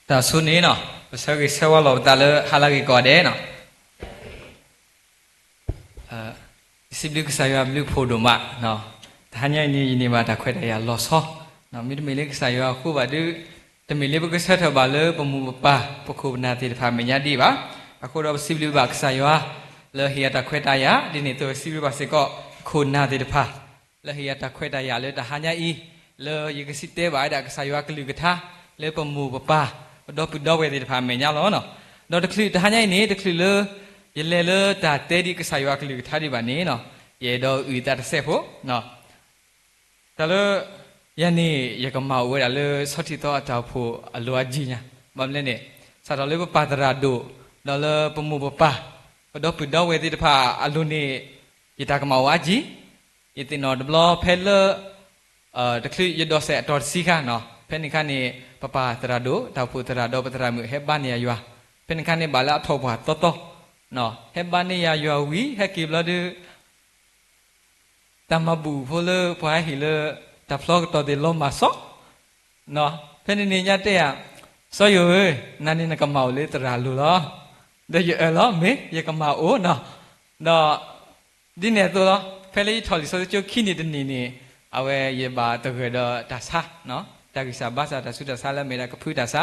တၢ်ဆိန့ၣ်နီၤ ပဆၢဂ့ၤဆၢဝါလီၤပသးလၢဟါလၢဂ့ၤကိးဂၤဒဲးနီၤ. ယစံးဘျုးကစၢ်ယွၤဘျုးဖှိၣ်ဒိၣ်မး, တဟါညါအံၤန့ၣ် ယန့ၢ်ဘၣ်တၢ်ခွဲးတၢ်ယာ်လီၤဆီ, မ့တမ့ၢ်လၢကစၢ်ယွၤအဃိဘၣ်ဒီး တမ့ၢ်လၢပကဆၢထၢၣ်ဘၣ်လၢပမိၢ်ပပၢ်ပခိၣ်ပနၢ်သ့ၣ်တဖၣ်အမဲာ်ညါဒံးဘၣ်. အဃိဒီးပစံးဘျုးဘၣ်ကစၢ်ယွၤ လၢဟ့ၣ်ယၤတၢ်ခွဲးတၢ်ယာ်, ဒ်န့ၣ်အသိးစံးဘျုးဘၣ်စ့ၢ်ကီး ခိၣ်နၢ်သ့ၣ်တဖၣ် လၢဟ့ၣ်ယၤတၢ်ခွဲးတၢ်ယာ်လၢတဟါညါအံၤ, လၢယကစံးတဲဘၣ်ဝဲဒၣ်ကစၢ်ယွၤကလုၢ်ကထါ လၢပမိၢ်ပပၢ် ပဒီပုၢ်ဒီဝဲၢ်သ့ၣ်တဖၣ်အမဲာ်ညါလီၤ. ဒီးတချုးတဟါညါအံၤန့ၣ် တချုးလၢ ယလဲၤလၢတၢ်တဲဒ်ကစၢ်ယွၤကလုၢ်ကထါဒံးဘၣ်န့ၣ်, ယအဲၣ်ဒိးအုၣ်သးတစဲးဖိ တၢ်လၢ ယၤန့ၣ် ယကမၢ်အိၣ်ဝဲဒၣ်လၢဆီထံသီအတၢ်အိၣ်ဖှိၣ်အလိၤအယံၤညါ, ဘၣ်မနုၤလဲၣ်န့ၣ် စးထီၣ်လၢပပၢ်သရၣ်ဒိၣ် ဒီးလၢပမိၢ်ပပၢ် ပဒီပုၢ်ဒီဝဲၢ်သ့ၣ်တဖၣ်အလိၤန့ၣ် ယတၢ်ကမၢ်အိၣ်အါကံ, ယသ့ၣ်နီၣ်တဘျီဖဲလၢ တချုးယဒိးစဲးအတီၤတဆံခါနီၤ, ဖဲန့ၣ်ခါန့ၣ် ပပၢ်သရၣ်ဒိၣ် တၢ်အိၣ်ဖှိၣ်သရၣ်ဒီးပသရၣ်မုၣ် ဟဲဘါန့ၢ်ယၤယွၤ, ဖဲန့ၣ်ခါန့ၣ်ဘၣ်လၢအထီၣ်ပှၢ်သီသီ, ဟဲဘါန့ၢ်ယၤယွၤဝံၤ ဟဲက့ၤဘျီဒီး တၢ်မၤဘူၣ်ဖိလၢပှၤဟဲဟ့ၣ်လၢ တၢ်ဖျီကတီၢ်သ့ၣ်လီၤမၢ်စီ, ဖဲန့ၣ်န့ၣ်ညါတဲယၤ, စီၤယိၣ်ဧၢ, နၤန့ၣ်နကမၢ်အိၣ်လၢသရၣ်အလိၤလီၤ. ဒီးယအၢၣ်လီၤ မ့ၢ် ယကမၢ်အိၣ်နီၤ. ဒီး ဒ်န့ၣ်အသိးလီၤ, ဖဲလၢယထီၣ်လံာ်စီဆှံကၠိခံနံၣ်တနံၣ်န့ၣ်, အဝဲယဘၣ်သဂၢၢ်ဒီးတၢ်ဆါ, တၢ်ဂံၢ်စၢ်ဘါစၢ်တၢ်ဆူးတၢ်ဆါလၢအမ့ၢ်ဒၣ်ကဖုတၢ်ဆါ,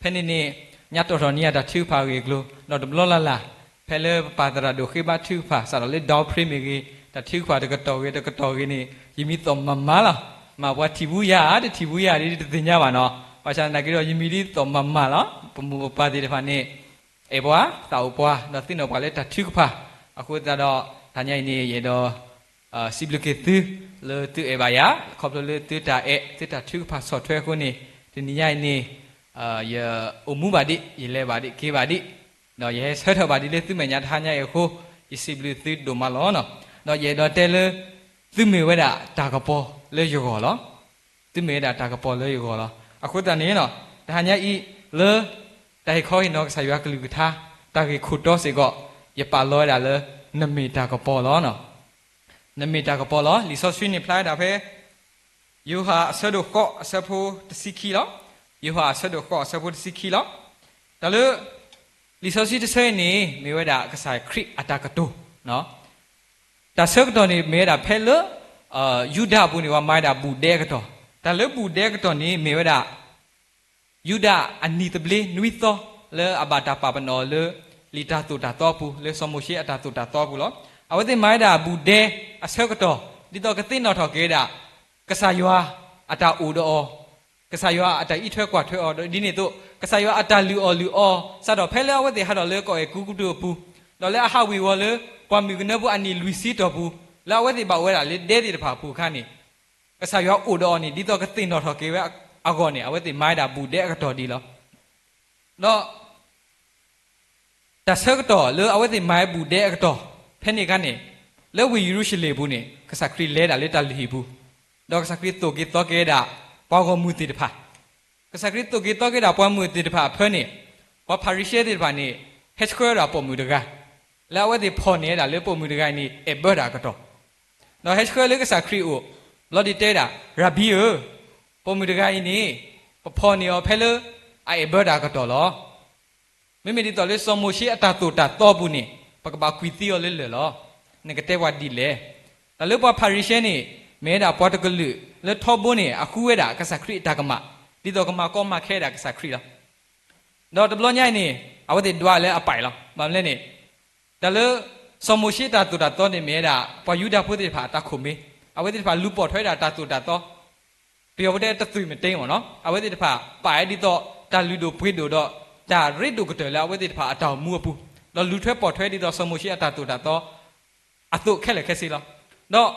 ဖဲန့ၣ်န့ၣ် ညါတီၣ်ထီၣ်န့ၢ်ယၤတၢ်ထုကဖၣ်အဂ့ၢ်အကျိၤ, ဒီးတဘျီလၢ်လၢ် ဖဲလၢပပၢ်သရၣ်ဒိၣ်ဃ့ဘါထုကဖၣ် စးထီၣ်လၢ ဒီဖရ့မ့ၢ်ဂ့ၤ, တၢ်ထုကဖၣ်တကတီၢ်ဂ့ၤတကတီၢ်ဂ့ၤန့ၣ် ယမံသီၣ်မၤမၤလီၤ. မ့ၢ်ပှၤထံၣ်ဘူးယၤ တထံၣ်ဘူးယၤဒ်တသ့ၣ်ညါဘၣ်နီၤ, ဘၣ်ဆၣ်သနာ်က့ဒီး ယမံဒ်သီၣ်မၤမၤလီၤ. ပမိၢ်ပပၢ်သ့ၣ်တဖၣ်န့ၣ် အဲၣ်ပှၤ သးအိၣ်ပှၤ ဒီးသ့ၣ်နီၣ်ပှၤလၢတၢ်ထုကဖၣ်, အဃိသတးဒီး တဟါညါအံၤန့ၣ် ယအဲၣ်ဒိး စံးဘျုးက့ၤသု လၢသုအဲၣ်ဘၣ်ယၤ ခီဖျိလၢသုတၢ်အဲၣ် သုတၢ်ထုကဖၣ်ဆီၣ်ထွဲအဃိန့ၣ်, တနံၤညါအံၤန့ၣ် ယအိၣ်မူဘၣ်ဒံး ယလဲၤဘၣ်ဒံးက့ၤဘၣ်ဒံး, ဒီးယဟဲဆၢထၢၣ်ဘၣ်ဒံးလၢသုမဲာ်ညါတဟါညါအံၤအဃိ, ယစံးဘျုးသုဒိၣ်မးလီၤ. ဒီးယအဲၣ်ဒိးတဲလၢသုမ့ၢ်ဝဲဒၣ်တၢ်ကပီၤလၢယဂီၢ်လီၤ. သုမ့ၢ်ဝဲဒၣ်တၢ်ကပီၤလၢယဂီၢ်လီၤ. အဃိသတးန့ၣ် တဟါညါအံၤ လၢ တၢ်ဟ့ၣ်ခီဟ့ၣ်နီၤကစၢ်ယွၤကလုၢ်ကထါ တၢ်ဂ့ၢ်ခိၣ်တီစ့ၢ်ကီး ယပာ်လီၤဝဲဒၣ်လၢ နမ့ၢ်တၢ်ကပီၤလီၤ. နမ့ၢ်တၢ်ကပီၤလီၤ. လံာ်စီဆှံန့ၣ်ဖျါဝဲဒၣ်ဖဲ ယိၤဟၣ်အဆၢဒိၣ်ဃိးအဆၢဖိတဆံခံလီၤ. ယိၤဟၣ်အဆၢဒိၣ်ဃိးအဆၢဖိတဆံခံလီၤ. တၢ်လၢ လံာ်စီဆှံတဆၢအံၤန့ၣ် မ့ၢ်ဝဲဒၣ်ကစၢ်ခရံာ်အတၢ်ကတိၤ တၢ်ဆၢကတီၢ်န့ၣ် မ့ၢ်ဝဲဒၣ်ဖဲလၢ ယူဒၤအပူၤန့ၣ် ပှၤမၤဝဲဒၣ်ဘူၣ်ဒဲအကတီၢ်, တၢ်လၢဘူၣ်ဒဲအကတီၢ်န့ၣ် မ့ၢ်ဝဲဒၣ် ယူဒၤအနံၣ်သဘျ့နွံသီ လၢအဘၣ်တၢ်ပာ်ပနီၣ်အီၤလၢ လံာ်တၢ်သိၣ်တၢ်သီအပူၤ လၢစီၤမိၤၡ့အတၢ်သိၣ်တၢ်သီအပူၤလီၤ. အဝဲသ့ၣ်မၤဝဲဒၣ်ဘူၣ်ဒဲအဆၢကတီၢ် ဒ်သိးကသ့ၣ်နီၣ်ထီၣ်က့ၤဝဲဒၣ် ကစၢ်ယွၤအတၢ်အိၣ်ဒီးအီၤ, ကစၢ်ယွၤအတၢ်အံးထွဲကွၢ်ထွဲအီၤဒီး ဒ်န့ၣ်အသိး ကစၢ်ယွၤအတၢ်လုၢ်အီၣ်လုၢ်အီ စးထီၣ်ဖဲလၢအဝဲသ့ၣ်ဟးထီၣ်လၢကီၢ်အဲၤကူပတူးအပူၤ, ဒီးလၢအဟးဝ့ၤဝီၤလၢ ပှၤမုၣ်ကနၢပူၤအနံၣ်လွံၢ်ဆံတီၢ်ပူၤ, လၢအဝဲသ့ၣ်ဘၣ်အိၣ်ဝဲဒၣ်လၢဒဲသ့ၣ်တဖၣ်အပူၤအခါန့ၣ် ကစၢ်ယွၤအိၣ်ဒီးအီၤန့ၣ် ဒ်သိးကသ့ၣ်နီၣ်ထီၣ်က့ၤဝဲအဂီၢ်န့ၣ် အဝဲသ့ၣ်မၤဝဲဒၣ်ဘူၣ်ဒဲအကတီၢ်ဒ်လီၤ. ဒီး တၢ်ဆၢကတီၢ်လၢအဝဲသ့ၣ်မၤဝဲဘူၣ်ဒဲအကတီၢ် ဖဲန့ၣ်အခါန့ၣ် လၢဝ့ၢ်ယရူၤၡလ့ၣ်အပူၤန့ၣ် ကစၢ်ခရံာ်လဲၤဒၣ်လၢတၢ်လုၢ်ဟံၣ်ပူၤ, ဒီးကစၢ်ခရံာ်သိၣ်က့ၤသီက့ၤဝဲဒၣ် ပှၤဂီၢ်မုၢ်သ့ၣ်တဖၣ် ကစၢ်ခရံာ်သိၣ်က့ၤသီက့ၤဒၣ်ပှၤဂီၢ်မုၢ်သ့ၣ်တဖၣ်အဖၢန့ၣ် ပှၤဖၤရံၤၡဲသ့ၣ်တဖၣ်န့ၣ် ဟဲဆှၢဝဲဒၣ်ပိာ်မုၣ်တဂၤ လၢအဝဲသ့ၣ်ဖီၣ်န့ၢ်ဝဲဒၣ်လၢပိာ်မုၣ်တဂၤအံၤန့ၣ် အဲၣ်ဘၢတၢ်အကတီၢ်, ဒီးဟဲဆှၢလၢကစၢ်ခရံာ်အအိၣ် ဘျီဒုးတဲဝဲဒၣ် ရၤဘံဧၢ, ပိာ်မုၣ်တဂၤအံၤန့ၣ် ပဖီၣ်န့ၢ်အီၤဖဲလၢ အအဲၣ်ဘၢတၢ်အကတီၢ်လီၤ. မ့မ့ၢ်ဒ်သိးလၢစီၤမိၤၡ့အတၢ်သိၣ်တၢ်သီအပူၤန့ၣ် ပကဘၣ်ကွံာ်သံအီၤလၢလၢၢ်လီၤ. နကတဲပှၤဒ်လဲၣ်. တၢ်လၢပှၤဖၤရံၤၡဲန့ၣ် မ့ၢ်ဝဲဒၣ်ပှၤတကလုာ်လၢထီဘိန့ၣ် အဃုဝဲဒၣ်ကစၢ်ခရံာ်အတၢ်ကမၣ် ဒ်သိးကမၤကီမၤခဲဒၣ်ကစၢ်ခရံာ်လီၤ. ဒီးတဘျီညါအံၤန့ၣ် အဝဲသ့ၣ်ဒွးလၢအပာ်အံၤလီၤ. ဘၣ်မနုၤလဲၣ်န့ၣ် တၢ်လၢ စီၤမိၤၡ့တၢ်သိၣ်တၢ်သီန့ၣ် မ့ၢ်ဝဲဒၣ် ပှၤယူဒၤဖိသ့ၣ်တဖၣ်အတၢ်ခိၣ်မ့ၢ်, အဝဲသ့ၣ်တဖၣ်လူၤပိာ်ထွဲဝဲဒၣ်တၢ်သိၣ်တၢ်သီ ပယီၤဖိတဲတသွံၣ်မတ့မ့ၢ်နီၤ, အဝဲသ့ၣ်တဖၣ်ပာ်ဝဲဒ်သိး တၢ်လုၢ်ဒိၣ်ပှ့ၤဒိၣ်ဒီး တၢ်ရ့ဒိၣ်ကတၢၢ်လၢအဝဲသ့ၣ်တဖၣ်အတၢ်အိၣ်မူအပူၤ, ဒီးလူၤထွဲပိာ်ထွဲဒ်သိးစီၤမိၤၡ့အတၢ်သိၣ်တၢ်သီ အသိးခဲလၢာ်ခဲဆ့လီၤ. ဒီး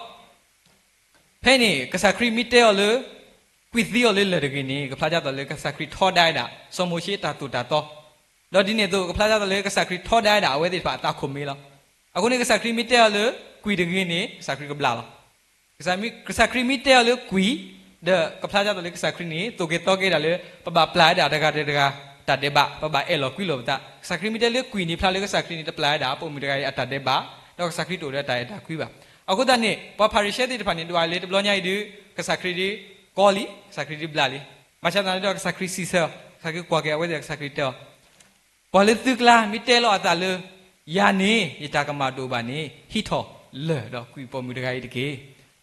ဖဲန့ၣ် ကစၢ်ခရံာ်မ့ၢ်တဲအီၤလၢ ကွံာ်သံအီၤလၢလၢၢ်တဂ့ၤန့ၣ် ကဖျါဒ်သိးလၢကစၢ်ခရံာ်ထီဒါဝဲဒၣ် စီၤမိၤၡ့အတၢ်သိၣ်တၢ်သီ, ဒီးဒ်န့ၣ်အသိး ကဖျါဒ်သိးလၢကစၢ်ခရံာ်ထီဒါဝဲဒၣ်အဝဲသ့ၣ်တဖၣ်အတၢ်ခိၣ်မ့ၢ်လီၤ. အဃိန့ၣ် ကစၢ်ခရံာ်မ့ၢ်တဲအီၤလၢ ကွံာ်တဂ့ၤန့ၣ် ကစၢ်ခရံာ်ကဘျးလီၤ. ကစၢ်ခရံာ်မ့ၢ်တဲအီၤလၢကွံာ် ဒီးကဖျါဒ်သိးလၢကစၢ်ခရံာ်န့ၣ် သိၣ်က့ၤသီက့ၤဒၣ်လၢ ပဘၣ်ပျၢ်ဝဲဒၣ်တဂၤဒီးတဂၤ တၢ်ဒဲးဘး, ပဘၣ်အဲၣ်လီၤကွံလိာ်ပသး. ကစၢ်ခရံာ်မ့ၢ်တဲလၢကွံာ်န့ၣ် ဖျါလၢကစၢ်ခရံာ်န့ၣ် တပျၢ်ဝဲဒၣ် ပိာ်မုၣ်တဂၤအံၤအတၢ်ဒဲးဘး, ဒီးကစၢ်ခရံာ်တအိၣ်ဒီးတၢ်အဲၣ်တၢ်ကွံဘၣ်. အဃိသတးန့ၣ် ပှၤဖၤရံၤၡဲသ့ၣ်တဖၣ်န့ၣ် ဒွးလၢတဘျီညါအံၤဒီး ကစၢ်ခရံာ်ဒုးကီလံ, ကစၢ်ခရံာ်ဒုးဘျးလံ. ဘၣ်ဆၣ်သနာ်က့ဒီး ကစၢ်ခရံာ်စံးဆၢ ကစၢ်ခရံာ်ကွၢ်က့ၤအဝဲသ့ၣ်ဒီး ကစၢ်ခရံာ်တဲအီၤ, ပှၤလၢသုကျါမ့ၢ်တဲလီၤအသးလၢ ယၤန့ၣ် ယတၢ်ကမၣ်တအိၣ်ဘၣ်န့ၣ် ဟံးထီၣ်လၢၢ်ဒီးကွံာ်ပိာ်မုၣ်တဂၤအံၤတက့ၢ်.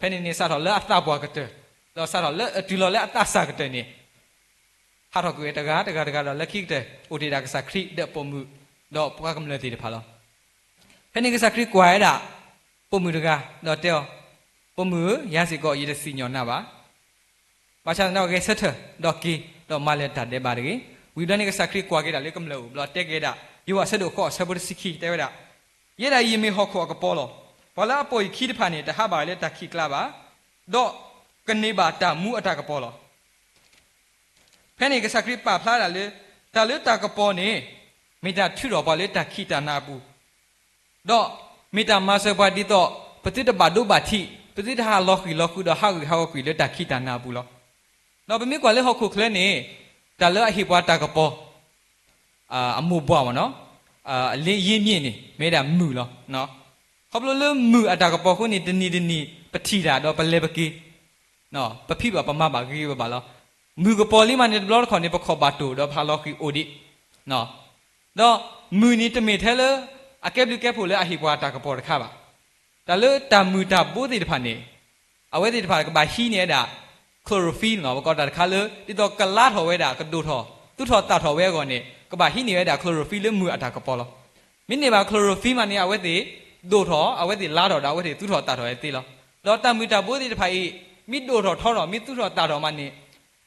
ဖဲန့ၣ်န့ၣ် စးထီၣ်လၢအသးပှၢ်ကတၢၢ်, ဒီးစးထီၣ်လၢအတုၤလီၤလၢအသးစၢ်ကတၢၢ်န့ၣ် ဟးထီၣ်ကွံာ်ဝဲတဂၤတဂၤတဂၤဒီး လၢခံကတၢၢ် အိၣ်တ့ၢ်ဒၣ်ကစၢ်ခရံာ်ဒီးပိာ်မုၣ် ဒီးပှၤကမျၢၢ်သ့ၣ်တဖၣ်လီၤ. ဖဲန့ၣ်ကစၢ်ခရံာ်ကွၢ်ဝဲဒၣ် ပိာ်မုၣ်တဂၤ ဒီးတဲအီၤ, ပိာ်မုၣ်ဧၢ, ယၤစ့ၢ်ကီး ယတစံၣ်ညီၣ်နၤဘၣ်. ဘၣ်ဆၣ်သနာ်က့ ဂဲၤဆၢထၢၣ် ဒီးက့ၤ ဒီးမၤလၢာ်တၢ်ဒဲးဘးတဂ့ၤ. ဝံၤဘျီန့ၣ် ကစၢ်ခရံာ်ကွၢ်က့ၤဒၣ်လၢကမျၢၢ်အိၣ် ဘျီတဲက့ၤဒၣ် ယိၤဟၣ်အဆၢဒိၣ်ဃိးအဆၢဖိတဆံခံ တဲဝဲဒၣ်, ယဲဒၣ်အံၤယမ့ၢ်ဟီၣ်ခိၣ်အကပီၤလီၤ. ပှၤလၢအပိာ်ယခံတဖၣ်န့ၣ် တဟးဘၣ်ဝဲလၢတၢ်ခံးကျါဘၣ်, ဒီးကန့ၢ်ဘၣ်တၢ်မူအတၢ်ကပီၤလီၤ. ဖဲန့ၣ်ကစၢ်ခရံာ်ပာ်ဖျါဒၣ်လၢ တၢ်လၢတၢ်ကပီၤန့ၣ် မ့ၢ်တၢ်ထုးထီၣ်ပှၤလၢတၢ်ခံးတၢ်နၤအပူၤ, ဒီးမ့ၢ်တၢ်မၤစၢၤပှၤဒ်သိး ပသုတဘၣ်ဒိဘၣ်ထံး, ပသုတဟးလီၤဃံၤလီၤဃုာ်ဒီးဟးဂူာ်ဟးဂီၤကွံာ်လၢတၢ်ခံးတၢ်နၤအပူၤလီၤ. ဒီးပမ့ၢ်ကွၢ်လၢဟီၣ်ခိၣ်ချၢန့ၣ် တၢ်လၢအဟ့ၣ်ပှၤတၢ်ကပီၤ အမိၢ်ပှၢ်မ့ၢ်နီၤ, အလ့ယ့မ့ၢ်န့ၣ် မ့ၢ်ဝဲဒၣ်မုၢ်လီၤ. ခီဖျိလၢမုၢ်အတၢ်ကပီၤအဃိန့ၣ် တနံၤတနံၤ ပထံၣ်တၢ်ဒီးပလဲၤပက့ၤ, ပဖံးဘၣ်ပမၤဘၣ်ဂ့ၤဂ့ၤဘၣ်ဘၣ်လီၤ. မုၢ်ကပီၤလံမးန့ၣ် တဘျီတခီၣ်န့ၣ် ပခီၣ်ဘၣ်တိၢ်ဒီးပဟးလီၤဃံၤအိၣ်ဒံး, ဒီးမုၢ်န့ၣ်တမ့ၢ်ထဲလၢ အကဲဘျုးကဲဖှိၣ်လၢအဟ့ၣ်ပှၤတၢ်ကပီၤတခါဘၣ်. တၢ်လၢတၢ်မုၢ်တၢ်ဘိသ့ၣ်တဖၣ်န့ၣ် အဝဲသ့ၣ်တဖၣ်ကဘၣ်ဟံးန့ၢ်ဝဲဒၣ် chlorophyll လီၤ. ပကိးတၢ်တခါလၢ ဒ်သိးကလါထီၣ်ဝဲဒၣ် ကဒိၣ်ထီၣ် သူၣ်ထီၣ်သၣ်ထီၣ်ဝဲအဂီၢ်န့ၣ် ကဘၣ်ဟံးန့ၢ်ဝဲဒၣ် chlorophyll လၢမုၢ်အတၢ်ကပီၤလီၤ. မ့ၢ်န့ၢ်ဘၣ် chlorophyll မးန့ၣ် အဝဲသ့ၣ်ဒိၣ်ထီၣ် အဝဲသ့ၣ်လါထီၣ်ဒီး အဝဲသ့ၣ်သူၣ်ထီၣ်သၣ်ထီၣ်ဝဲသ့လီၤ. ဒီးတၢ်မုၢ်တၢ်ဘိသ့ၣ်တဖၣ်အံၤ မ့ၢ်ဒိၣ်ထီၣ်ထီထီၣ် မ့ၢ်သူၣ်ထီၣ်သၣ်ထီၣ်မးန့ၣ်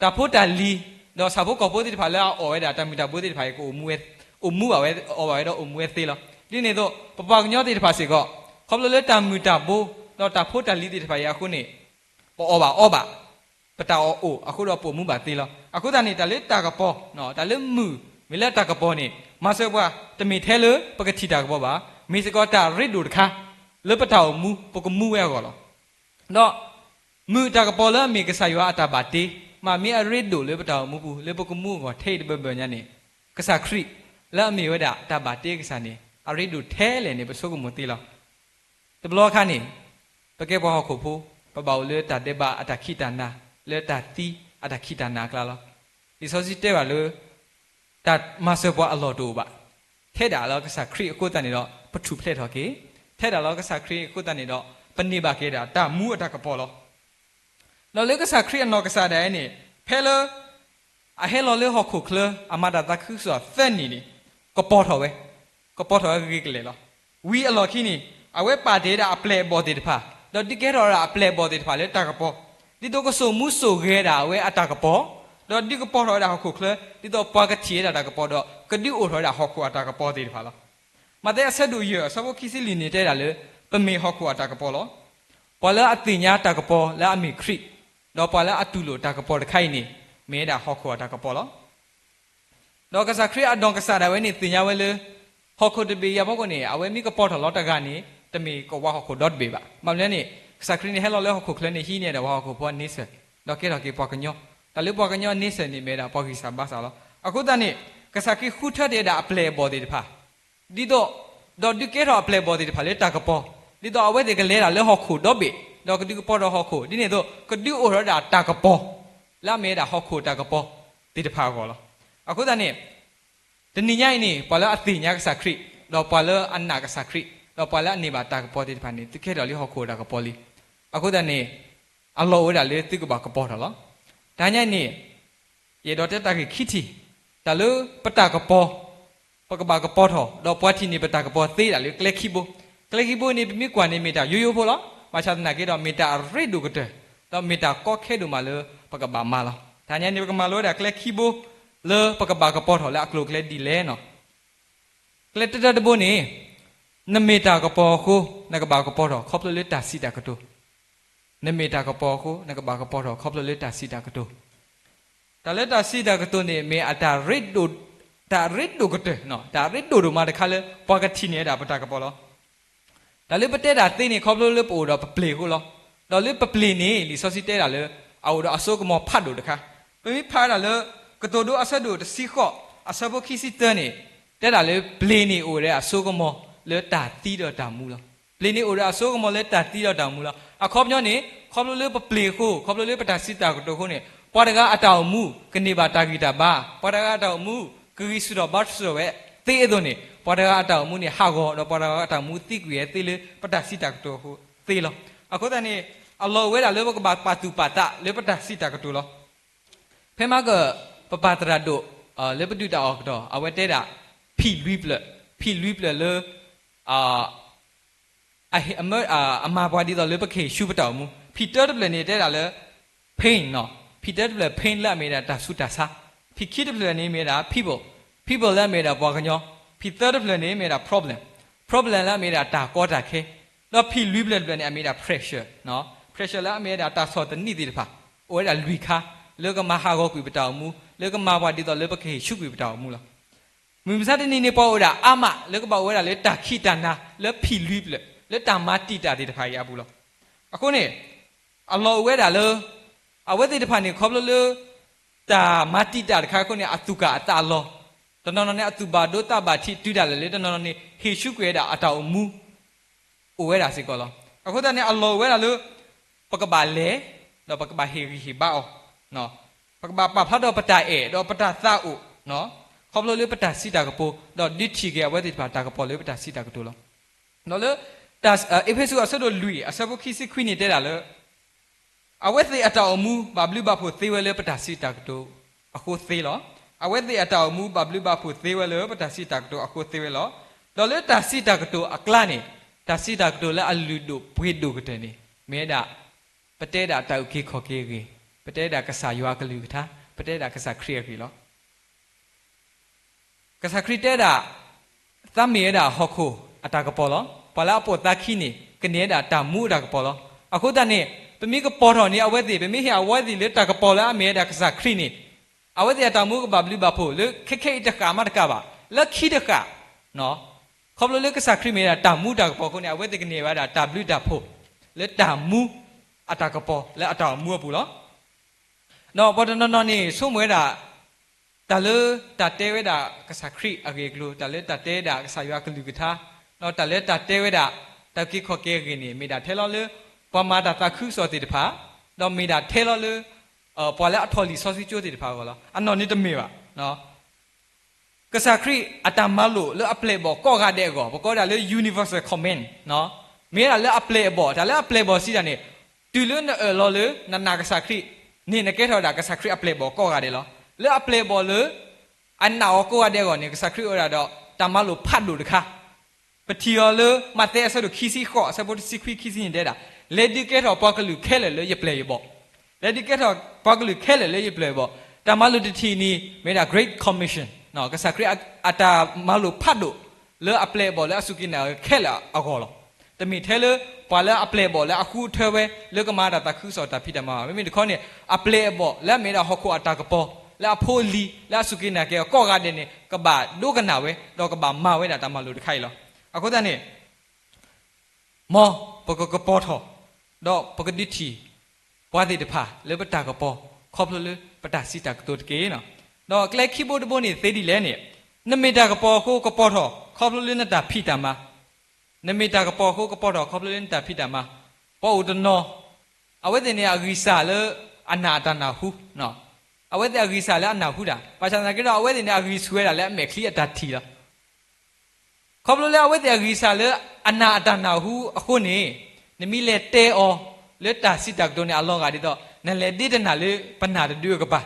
တၢ်ဖိတၢ်လံၤ ဒီးဆၣ်ဖိကီၢ်ဖိသ့ၣ်တဖၣ်လၢအအီၣ်ဝဲဒၣ်တၢ်မုၢ်တၢ်ဘိသ့ၣ်တဖၣ်အံၤ ကအိၣ်မူဝဲ အိၣ်မူဘၣ်ဝဲ အီၣ်ဘၣ်ဝဲဒီးအိၣ်မူဝဲသ့လီၤ. ဒ်န့ၣ်အသိး ပပှၤကညီသ့ၣ်တဖၣ်စ့ၢ်ကီး ခီဖျိလၢတၢ်မုၢ်တၢ်ဘိ ဒီးတၢ်ဖိတၢ်လံၤသ့ၣ်တဖၣ်အံၤအဃိန့ၣ် ပအီၣ်ဘၣ်အီဘၣ် ပတၢ်အီၣ်အိၣ်အဃိဒီးပအိၣ်မူဘၣ်သ့လီၤ. အဃိသတးန့ၣ် တၢ်လၢတၢ်ကပီၤ တၢ်လၢမုၢ် မ့ၢ်လၢတၢ်ကပီၤန့ၣ် မၤစၢၤပှၤ တမ့ၢ်ထဲလၢပကထံၣ်တၢ်ကပီၤဘၣ်, မ့ၢ်စ့ၢ်ကီးတၢ်ရ့ဒိၣ်တခါ လၢပတၢ်အိၣ်မူ ပကမူဝဲအဂီၢ်လီၤ. ဒီးမုၢ်တၢ်ကပီၤလၢအမ့ၢ်ကစၢ်ယွၤအတၢ်ဘၣ်တ့ မ့ၢ်မ့ၢ်အရ့ဒိၣ်လၢပတၢ်အိၣ်မူပူၤ လၢပကမူအဂီၢ်ထဲအံၤတဘၢဘၢညါန့ၣ် ကစၢ်ခရံာ် လၢအမ့ၢ်ဝဲဒၣ်တၢ်ဘၣ်တ့ကစၢ်န့ၣ် အရ့ဒိၣ်ထဲလဲၣ်န့ၣ် ပဆိကမိၣ်သ့လီၤ. တဘျီအခါန့ၣ် ပကဲပှၤဟီၣ်ခိၣ်ဖိ ပဘၣ်အိၣ်လၢတၢ်ဒဲးဘးအတၢ်ခံးတၢ်နၤ လၢတၢ်သံအတၢ်ခံးတၢ်နၤအကျါလီၤ. လံာ်စီဆှံတဲဘၣ်လၢ တၢ်မၤစၢၤပှၤအလီၢ်တအိၣ်ဘၣ်. ထဲဒၣ်လၢကစၢ်ခရံာ်အဃိသတးန့ၣ်ဒီး ပထူၣ်ဖျဲးထီၣ်က့ၤ, ထဲဒၣ်လၢကစၢ်ခရံာ်အဃိသတးန့ၣ်ဒီး ပန့ၢ်ဘၣ်က့ၤဒၣ်တၢ်မူအတၢ်ကပီၤလီၤ. ဒီးလၢကစၢ်ခရံာ်အနီၢ်ကစၢ်ဒၣ်အံၤန့ၣ် ဖဲလၢ အဟဲလီၤလၢဟီၣ်ခိၣ်ချၢ အမၤတၢ်သးခုကစီၣ်သၢနံၣ်န့ၣ် ကပီၤထီၣ်ဝဲ, ကပီၤထီၣ်ဝဲဂ့ၤဂ့ၤကလဲာ်လီၤ. ဝံၤအလီၢ်ခံန့ၣ် အဝဲပာ်တ့ၢ်ဝဲဒၣ်အပျဲၢ်အဘီၣ်သ့ၣ်တဖၣ်, ဒီးဒုးကဲထီၣ်ဝဲဒၣ်အပျဲၢ်အဘီၣ်သ့ၣ်တဖၣ်လၢတၢ်ကပီၤ, ဒ်သိးကစိာ်မူစိာ်ဂဲၤဒၣ်ဝဲအတၢ်ကပီၤ, ဒီးဒုးကပီၤထီၣ်ဝဲဒၣ်ဟီၣ်ခိၣ်ချၢ ဒ်သိးပှၤကထံၣ်ဝဲဒၣ်တၢ်ကပီၤဒီး ကဒုးအိၣ်ထီၣ်ဝဲဒၣ်ဟီၣ်ခိၣ်အတၢ်ကပီၤသ့ၣ်တဖၣ်လီၤ. မးသဲအဆၢဒိၣ်ယဲၢ်အဆၢဖိခံဆံလွံၢ်န့ၣ်တဲဒၣ်လၢ ပမ့ၢ်ဟီၣ်ခိၣ်အတၢ်ကပီၤလီၤ. ပှၤလၢအသ့ၣ်ညါတၢ်ကပီၤလၢအမ့ၢ်ခရံာ်, ဒီးပှၤလၢအတူၢ်လိာ်တၢ်ကပီၤတခါအံၤန့ၣ် မ့ၢ်ဝဲဒၣ်ဟီၣ်ခိၣ်အတၢ်ကပီၤလီၤ. ဒီးကစၢ်ခရံာ်အနီၢ်ကစၢ်ဒၣ်ဝဲန့ၣ်သ့ၣ်ညါဝဲလၢ ဟီၣ်ခိၣ်တဘ့ၣ်အံၤအဖီခိၣ်န့ၣ် အဝဲမ့ၢ်ကပီၤထီၣ်လီၤတဂၤန့ၣ် တမ့ၢ်ကဝၤဟီၣ်ခိၣ်ဒီတဘ့ၣ်ဘၣ်. ဘၣ်မနုၤန့ၣ် ကစၢ်ခရံာ်န့ၣ်ဟဲလီၤလၢဟီၣ်ခိၣ်ချၢန့ၣ် ဟံးန့ၢ်ဝဲဒၣ်ပှၤဟီၣ်ခိၣ်ဖိအန့ဆၢၣ်, ဒီးကဲထီၣ်က့ၤပှၤကညီ, တၢ်လၢပှၤကညီအန့ဆၢၣ်န့ၣ် မ့ၢ်ဝဲဒၣ်ပှၤဂံၢ်စၢ်ဘါစၢ်လီၤ. အဃိသတးန့ၣ် ကစၢ်ခရံာ်ဃုထၢတ့ၢ်ဝဲဒၣ်အပျဲၢ်အဘီၣ်သ့ၣ်တဖၣ် ဒ်သိး, ဒီးဒုးကဲထီၣ်အပျဲၢ်အဘီၣ်သ့ၣ်တဖၣ်လၢတၢ်ကပီၤ, ဒ်သိးအဝဲသ့ၣ်ကလဲၤဒၣ်လၢဟီၣ်ခိၣ်ဒီဘ့ၣ်, ဒီးကဒုးကပီၤထီၣ်ဟီၣ်ခိၣ်, ဒ်န့ၣ်အသိး ကဒုးအိၣ်ထီၣ်ဝဲဒၣ်တၢ်ကပီၤ လၢအမ့ၢ်ဝဲဒၣ်ဟီၣ်ခိၣ်တၢ်ကပီၤသ့ၣ်တဖၣ်အဂီၢ်လီၤ. အဃိသတးန့ၣ် တနံၤညါအံၤန့ၣ် ပှၤလၢအသ့ၣ်ညါကစၢ်ခရံာ်, ဒီးပှၤလၢအနာ်ကစၢ်ခရံာ်, ဒီးပှၤလၢအန့ၢ်ဘၣ်တၢ်ကပီၤသ့ၣ်တဖၣ်န့ၣ် သုကဟဲထီၣ်လၢဟီၣ်ခိၣ်တၢ်ကပီၤလံ. အဃိသတးန့ၣ် အလီၢ်အိၣ်ဝဲဒၣ်လၢသုကဘၣ်ကပီၤထီၣ်လီၤ. တနံၤညါအံၤန့ၣ် ယအဲၣ်ဒိးတဲတၢ်ဂ့ၢ်ခံထံၣ်, တၢ်လၢပတၢ်ကပီၤ ပကဘၣ်ကပီၤထီၣ် ဒီးပှၤထံၣ်န့ၢ်ပတၢ်ကပီၤသ့ဒၣ်လၢကျဲခံဘိ. ကျဲခံဘိန့ၣ် ပမ့ၢ်ကွၢ်န့ၣ်မ့ၢ်တၢ်ယိယိဖိလီၤ. ဘၣ်ဆၣ်သနာ်က့ဒီး မ့ၢ်တၢ်အရ့ဒိၣ်ကတၢၢ်, ဒီးမ့ၢ်တၢ်ကီခဲဒိၣ်မးလၢပကဘၣ်မၤလီၤ. တနံၤညါန့ၣ် ပကမၤလိဝဲဒၣ်ကျဲခံဘိ လၢပကဘၣ်ကပီၤထီၣ်လၢအကျိၤအကျဲဒ်လဲၣ်န့ၣ် ကျဲတၢတၢတဘိန့ၣ် နမ့ၢ်တၢ်ကပီၤအဃိ နကဘၣ်ကပီၤထီၣ်ခီဖျိလၢတၢ်စံးတၢ်ကတိၤ, နမ့ၢ်တၢ်ကပီၤအဃိ နကဘၣ်ကပီၤထီၣ်ခီဖျိလၢတၢ်စံးတၢ်ကတိၤ. တၢ်လၢတၢ်စံးတၢ်ကတိၤန့ၣ် မ့ၢ်အတၢ်ရ့ဒိၣ်, တၢ်ရ့ဒိၣ်ကတၢၢ်, တၢ်ရ့ဒိၣ်ဒိၣ်မးတခါလၢ ပှၤကထံၣ်န့ၢ်ဝဲဒၣ်ပတၢ်ကပီၤလီၤ. တၢ်လၢပတဲတၢ်သ့န့ၣ် ခီဖျိလၢပအိၣ်ဒီးပပျ့ၤအဃိလီၤ. ဒီးလၢပပျ့ၤန့ၣ် လံာ်စီဆှံတဲဒၣ်လၢ အအိၣ်ဒီးအစိကမီၤဖးဒိၣ်တခါ. ပမ့ၢ်ဖးဝဲဒၣ်လၢ ကတိၤဒိအဆၢဒိၣ်တဆံဃိး အဆၢဖိခံဆံတၢန့ၣ် တဲဒၣ်လၢပျ့ၤန့ၣ်အိၣ်ဝဲဒၣ်အစိကမီၤ လၢတၢ်သံဒီးတၢ်မူလီၤ. ပျ့ၤန့ၣ်အိၣ်ဒီးအစိကမီၤလၢတၢ်သံဒီးတၢ်မူလီၤ. အခီပညီန့ၣ် ခီဖျိလၢပပျ့ၤအဃိ ခီဖျိလၢပတၢ်စံးတၢ်ကတိၤအဃိန့ၣ် ပှၤတဂၤအတၢ်အိၣ်မူ ကန့ၢ်ဘၣ်တၢ်ဂံၢ်တၢ်ဘါ, ပှၤတဂၤအတၢ်အိၣ်မူ ကဂံၢ်ဆူၣ်ထီၣ်ဘါဆူၣ်ထီၣ်ဝဲသ့အသိးန့ၣ်, ပှၤတဂၤအတၢ်အိၣ်မူန့ၣ် ဟးဂီၤ ဒီးပှၤတဂၤအတၢ်အိၣ်မူသံကွံာ်ဝဲသ့လၢပတၢ်စံးတၢ်ကတိၤအဃိသ့လီၤ. အဃိသတးန့ၣ် အလီၢ်အိၣ်ဝဲဒၣ်လၢပကဘၣ်ပာ်သူၣ်ပာ်သးလၢပတၢ်စံးတၢ်ကတိၤလီၤ. ဖဲမၤကၢၢ် ပပၢ်သရၣ်ဒိၣ် လၢပဒုၣ်တၢ်အီၣ်ကတီၢ် အဝဲတဲဒၣ် ဖံၣ်လွံၢ်ဖျၢၣ်, ဖံၣ်လွံၢ်ဖျၢၣ်လၢ အမၤပှၤဒ်သိးလၢပကဟ့ၣ်ဆူပတၢ်အိၣ်မူ. ဖံၣ်တၢတဖျၢၣ်န့ၣ်တဲဒၣ်လၢ pain နီၤ, ဖံၣ်တၢတဖျၢၣ် pain လၢအမ့ၢ်ဒၣ်တၢ်ဆူးတၢ်ဆါ, ဖံၣ်ခံတဖျၢၣ်န့ၣ်မ့ၢ်ဒၣ် people, people လၢအမ့ၢ်ဒၣ်ပှၤကညီ, ဖံၣ်သၢတဖျၢၣ်န့ၣ်မ့ၢ်ဒၣ် problem, problem လၢအမ့ၢ်ဒၣ်တၢ်ကီတၢ်ခဲ, ဒီးဖံၣ်လွံၢ်ဖျၢၣ်တဖျၢၣ်န့ၣ် အမ့ၢ်ဒၣ် pressure, pressure လၢအမ့ၢ်ဒၣ်တၢ်ဆီၣ်သနံးသ့ၣ်တဖၣ်, အိၣ်ဝဲဒၣ်လွံၢ်ခါ လၢကမၤဟးဂီၤကွံာ်ပတၢ်အိၣ်မူ, လၢကမၤပှၤဒ်သိးလၢပကဟ့ၣ်ဆူကွံာ်ပတၢ်အိၣ်မူလီၤ. မုၢ်မဆါတနံၤန့ၣ် ပှၤအိၣ်ဝဲဒၣ်အါမး လၢကဘၣ်အိၣ်ဝဲဒၣ်လၢတၢ်ခံးတၢ်နၤ လၢဖံၣ်လွံၢ်ဖျၢၣ် လၢတၢ်မၤတံာ်တာ်သ့ၣ်တဖၣ်အံၤအပူၤလီၤ. အဃိန့ၣ် အလီၢ်အိၣ်ဝဲဒၣ်လၢ အဝဲသ့ၣ်တဖၣ်န့ၣ် ခီဖျိလၢ တၢ်မၤတံာ်တာ်တခါအဃိန့ၣ် အသူၣ်ကၢ်အသးအလီၤ, တနီၤနီၤန့ၣ် အသူၣ်ဘၣ်ဒိသးဘၣ်ထံးတုၤဒၣ်လဲာ်လၢ တနီၤနီၤန့ၣ် ဟ့ၣ်ဆူကွံာ်ဝဲဒၣ်အတၢ်အိၣ်မူ အိၣ်ဝဲဒၣ်စ့ၢ်ကီးလီၤ. အဃိသတးန့ၣ် အလီၢ်အိၣ်ဝဲဒၣ်လၢ ပကဘၣ်လဲၤ ဒီးပကဘၣ်ဟ့ၣ်ဂံၢ်ဟ့ၣ်ဘါအီၤ, ပကဘၣ်ပာ်ဖျါထီၣ်ပတၢ်အဲၣ်ဒီးပတၢ်သးအိၣ် ခီဖျိလၢပတၢ်စံးတၢ်ကတိၤ ဒီးဒုးထံၣ်က့ၤအဝဲသ့ၣ်တဖၣ်တၢ်ကပီၤလၢပတၢ်စံးတၢ်ကတိၤလီၤ. ဒီးလၢ အ့းဖ့းစူးအဆၢဒိၣ်လွံၢ်အဆၢဖိခံဆံခွံန့ၣ်တဲဒၣ်လၢ အဝဲသ့ၣ်အတၢ်အိၣ်မူဘၣ်ဘျုးဘၣ်ဖှိၣ်သ့ဝဲလၢပတၢ်စံးတၢ်ကတိၤအဃိသ့လီၤ. အဝဲသ့ၣ်အတၢ်အိၣ်မူဘၣ်ဘျုးဘၣ်ဖှိၣ်သ့ဝဲလၢပတၢ်စံးတၢ်ကတိၤအဃိသ့ဝဲလီၤ. ဒီးလၢတၢ်စံးတၢ်ကတိၤအကျါန့ၣ် တၢ်စံးတၢ်ကတိၤလၢအလုၢ်ဒိၣ်ပှ့ၤဒိၣ်ကတၢၢ်န့ၣ် မ့ၢ်ဝဲဒၣ် ပတဲဒၣ်တၢ်အုၣ်က့ၤခီၣ်က့ၤအဂ့ၢ်, ပတဲဒၣ်ကစၢ်ယွၤအကလုၢ်ကထါ, ပတဲဒၣ်ကစၢ်ခရံာ်အဂ့ၢ်လီၤ. ကစၢ်ခရံာ်တဲဒၣ် သးမ့ၢ်ဝဲဒၣ်ဟီၣ်ခိၣ်အတၢ်ကပီၤလီၤ. ပှၤလၢအပိာ်သးခံန့ၣ် ကန့ၢ်ဝဲဒၣ်တၢ်မူအတၢ်ကပီၤလီၤ. အဃိသတးန့ၣ် ပမ့ၢ်ကပီၤထီၣ်န့ၢ်အဝဲသ့ၣ်, ပမ့ၢ်ဟ့ၣ်အဝဲသ့ၣ်လၢတၢ်ကပီၤလၢအမ့ၢ်ဝဲဒၣ်ကစၢ်ခရံာ်န့ၣ် အဝဲသ့ၣ်အတၢ်မူကဘၣ်ဘျုးဘၣ်ဖှိၣ်လၢခဲခဲအံၤတဃၣ်မးတကးဘၣ်, လၢခံတဃၣ် ခီဖျိလၢကစၢ်ခရံာ်မ့ၢ်ဝဲဒၣ်တၢ်မူတၢ်ကပီၤအဃိန့ၣ် အဝဲသ့ၣ်ကန့ၢ်ဝဲဒၣ်တၢ်ဘျုးတၢ်ဖှိၣ် လၢတၢ်မူအတၢ်ကပီၤလၢအတၢ်အိၣ်မူအပူၤလီၤ. ဒီးပှၤတနီၤနီၤန့ၣ် ဆိကမိၣ်ဝဲဒၣ် တၢ်လၢတၢ်တဲဝဲဒၣ်ကစၢ်ခရံာ်အဂ့ၢ်အကျိၤ, တၢ်လၢတၢ်တဲဝဲဒၣ်ကစၢ်ယွၤအကလုၢ်ကထါ, ဒီးတၢ်လၢတၢ်တဲဝဲဒၣ် တၢ်အုၣ်က့ၤခီၣ်က့ၤအဂ့ၢ်န့ၣ် မ့ၢ်ဒၣ်ထဲလီၤလၢ ပှၤမၤတၢ်သးခုကစီၣ်သ့ၣ်တဖၣ်, ဒီးမ့ၢ်ဒၣ်ထဲလီၤလၢ ပှၤလၢအထီၣ်လံာ်စီဆှံကၠိသ့ၣ်တဖၣ်အဂီၢ်လီၤ. အနီၢ်န့ၣ်တမ့ၢ်ဘၣ်. ကစၢ်ခရံာ်အတၢ်မၤလိာ်လၢအပျဲၢ်အဘီၣ်ကိးဂၤဒဲးအဂီၢ် ပကိးဒၣ်လၢ universal command မ့ၢ်ဒၣ်လၢအပျဲၢ်အဘီၣ်, တၢ်လၢအပျဲၢ်အဘီၣ်စံးတၢ်န့ၣ် တုၤလၢနအၢၣ်လီၤလၢနနာ်ကစၢ်ခရံာ်န့ၣ် နကဲထီၣ်ဝဲဒၣ်ကစၢ်ခရံာ်အပျဲၢ်အဘီၣ်ကိးဂၤဒဲးလီၤ. လၢအပျဲၢ်အဘီၣ်လၢ အနာ်အီၤကိးဂၤဒဲးအဂီၢ်န့ၣ် ကစၢ်ခရံာ်အိၣ်ဝဲဒၣ်ဒီးတၢ်မၤလိာ်ဖးဒိၣ်တခါ ပထံၣ်အီၤလၢ မးသဲအဆၢဒိၣ်ခံဆံဃိး အဆၢဖိတဆံခွံခံဆံန့ၣ်တဲဒၣ်, လဲၤဒုးကဲထီၣ်ပှၤကလုာ်ခဲလၢာ်လၢယပျဲၢ်ယဘီၣ်, လဲၤဒုးကဲထီၣ်ပှၤကလုာ်ခဲလၢာ်လၢယပျဲၢ်ယဘီၣ်. တၢ်မၤလိာ်တထံၣ်န့ၣ် မ့ၢ်ဒၣ် Great Commission ကစၢ်ခရံာ်အတၢ်မၤလိာ်ဖးဒိၣ်လၢအပျဲၢ်အဘီၣ်လၢအစူၢ်က့ၤနာ်က့ၤခဲလၢာ်အဂီၢ်လီၤ. တမ့ၢ်ထဲလၢပှၤလၢအပျဲၢ်အဘီၣ်လၢအဃုထၢဝဲလၢကမၤတၢ်သးခုကစီၣ်တၢ်ဖံးတၢ်မၤဘၣ်. မ့မ့ၢ်တခီန့ၣ် အပျဲၢ်အဘီၣ်လၢအမ့ၢ်ဒၣ်ဟီၣ်ခိၣ်အတၢ်ကပီၤ လၢအဖိအလံၤ လၢအစူၢ်က့ၤနာ်က့ၤအီၤကိးဂၤဒဲးန့ၣ် ကဘၣ်ဒိကနၣ်ဝဲ ဒီးကဘၣ်မၤဝဲဒၣ်တၢ်မၤလိာ်တခါအံၤလီၤ. အဃိသတးန့ၣ် မ်ပကကပီၤထီၣ် ဒီးပကဒုးထံၣ်ပှၤသ့ၣ်တဖၣ်လၢပတၢ်ကပီၤ ခီဖျိလၢပတၢ်စံးတၢ်ကတိၤတက့ၢ်. ဒီးကျဲခံဘိတဘိန့ၣ်သ့ဒ်လဲၣ်န့ၣ်, နမ့ၢ်တၢ်ကပီၤအဃိကပီၤထီၣ် ခီဖျိလၢနတၢ်ဖံးတၢ်မၤ, နမ့ၢ်တၢ်ကပီၤအဃိကပီၤထီၣ်ခီဖျိလၢနတၢ်ဖံးတၢ်မၤ. ပှၤအိၣ်တနီၤ အဝဲသ့ၣ်န့ၣ်အဂံၢ်စၢ်လၢအနာ်အတၢ်နၢ်ဟူ, အဝဲသ့ၣ်အဂံၢ်စၢ်လၢအနၢ်ဟူတၢ် ဘၣ်ဆၣ်သနာ်က့ဒီး အဝဲသ့ၣ်န့ၣ်အဂံၢ်ဆူၣ်ဝဲဒၣ်လၢအမဲာ်ချံအတၢ်ထံၣ်လီၤ. ခီဖျိလၢအဝဲသ့ၣ်အဂံၢ်စၢ်လၢအနာ်အတၢ်နၢ်ဟူအဃိန့ၣ်, နမ့ၢ်လဲၤတဲအီၤလၢတၢ်စံးတၢ်ကတိၤန့ၣ် အလီၤဂာ်ဒ်သိး နလဲၤဒ့တနၢ်လၢပနၢ်တဒုအကပၤ.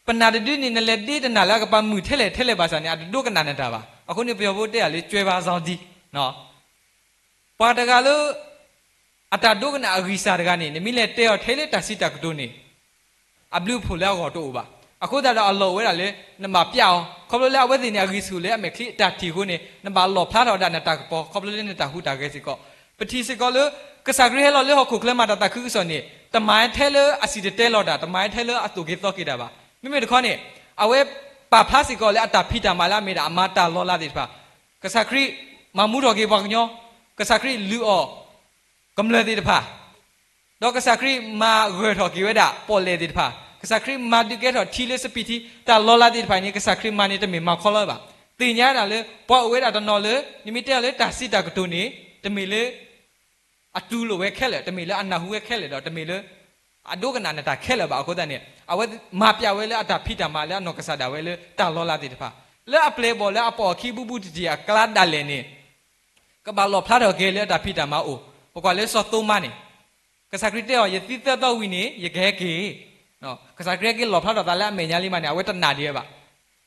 ပနၢ်တဒုန့ၣ် နလဲၤဒ့တနၢ်လၢအကပၤမုာ်ထဲလဲၣ်ထဲလဲၣ်ဘၣ်ဆၣ်န့ၣ် အတဒိကနၣ်နတၢ်ဘၣ်. အဃိန့ၣ် ပယီၤဖိတဲဒၣ်လၢ ကၠွဲဘါစီဒံ ပှၤတဂၤလၢ အတၢ်ဒိကနၣ်အဂံၢ်စၢ်တဂၤန့ၣ် နမ့ၢ်လဲၤတဲအီၤထဲလၢတၢ်စံးတၢ်ကတိၤန့ၣ် အဘျုးအဖှိၣ်လၢအဂီၢ်တအိၣ်ဘၣ်. အဃိသတးဒီးအလီၢ်အိၣ်ဝဲဒၣ်လၢ နဘၣ်ပျၢ်အီၤ ခီဖျိလၢအဝဲသ့ၣ်န့ၣ် အဂံၢ်ဆူၣ်လၢအမဲာ်ချံအတၢ်ထံၣ်အဃိန့ၣ် နဘၣ်လီၣ်ဖျါထီၣ်ဝဲဒၣ်နတၢ်ကပီၤ ခီဖျိလၢနတၢ်ဟူးတၢ်ဂဲၤစ့ၢ်ကီး. ပထံၣ်စ့ၢ်ကီးလၢ ကစၢ်ခရံာ်ဟဲလီၤလၢဟီၣ်ခိၣ်ချၢမၤတၢ်သးခုကစီၣ်န့ၣ် တမၤထဲလၢအစံၣ်တဲၤတဲလီၤတၢ် တမၤထဲလၢအသိၣ်က့ၤသီက့ၤတၢ်ဘၣ်. မ့မ့ၢ်တခီန့ၣ် အဝဲပာ်ဖျါစ့ၢ်ကီးလၢအတၢ်ဖံးတၢ်မၤလၢအမ့ၢ်ဒၣ်အမၤတၢ်လီၤလးသ့ၣ်တဖၣ် ကစၢ်ခရံာ်မၤမူထီၣ်က့ၤပှၤကညီ, ကစၢ်ခရံာ်လုၢ်အီၣ်ကမျၢၢ်သ့ၣ်တဖၣ်, ဒီးကစၢ်ခရံာ်မၤဂၢၢ်ထီၣ်က့ၤဝဲဒၣ်ပီၣ်လဲၣ်သ့ၣ်တဖၣ်, ကစၢ်ခရံာ်မၤဒုးကဲထီၣ်ထံလၢစပံးထံ, တၢ်လီၤလးသ့ၣ်တဖၣ်န့ၣ် ကစၢ်ခရံာ်မၤန့ၣ်တမ့ၢ်မၤခီလီၤဘၣ်. သ့ၣ်ညါဒၣ်လၢ ပှၤအိၣ်ဝဲဒၣ်တနီၤလၢ နမ့ၢ်တဲအီၤလၢတၢ်စံးတၢ်ကတိၤန့ၣ် တမ့ၢ်လၢ အတူၢ်လိာ်ဝဲခဲလၢာ်, တမ့ၢ်လၢအနၢ်ဟူဝဲခဲလၢာ်ဒီး တမ့ၢ်လၢ အဒိကနၣ်နတၢ်ခဲလၢာ်ဘၣ်. အဃိသတးန့ၣ် အဝဲမၤပျးဝဲလၢအတၢ်ဖံးတၢ်မၤလၢအနီၢ်ကစၢ်ဒၣ်ဝဲလၢတၢ်လီၤလးသ့ၣ်တဖၣ် လၢအပျဲၢ်အဘီၣ်လၢအပိာ်အခံဘူးဘူးတံၢ်တံၢ်အကျါဒၣ်လဲာ်န့ၣ် ကဘၣ်လီၣ်ဖျါထီၣ်က့ၤလၢအတၢ်ဖံးတၢ်မၤအိၣ်. ပကွၢ်လၢစီၤသိမါန့ၣ် ကစၢ်ခရံာ်တဲအီၤ ယသံသၢသီဝံၤန့ၣ် ယကဟဲက့ၤ. ကစၢ်ခရံာ်ဟဲက့ၤလီၣ်ဖျါထီၣ်သးလၢအမဲာ်ညါလံမးန့ၣ် အဝဲတနာ်ဒံးဝဲဘၣ်.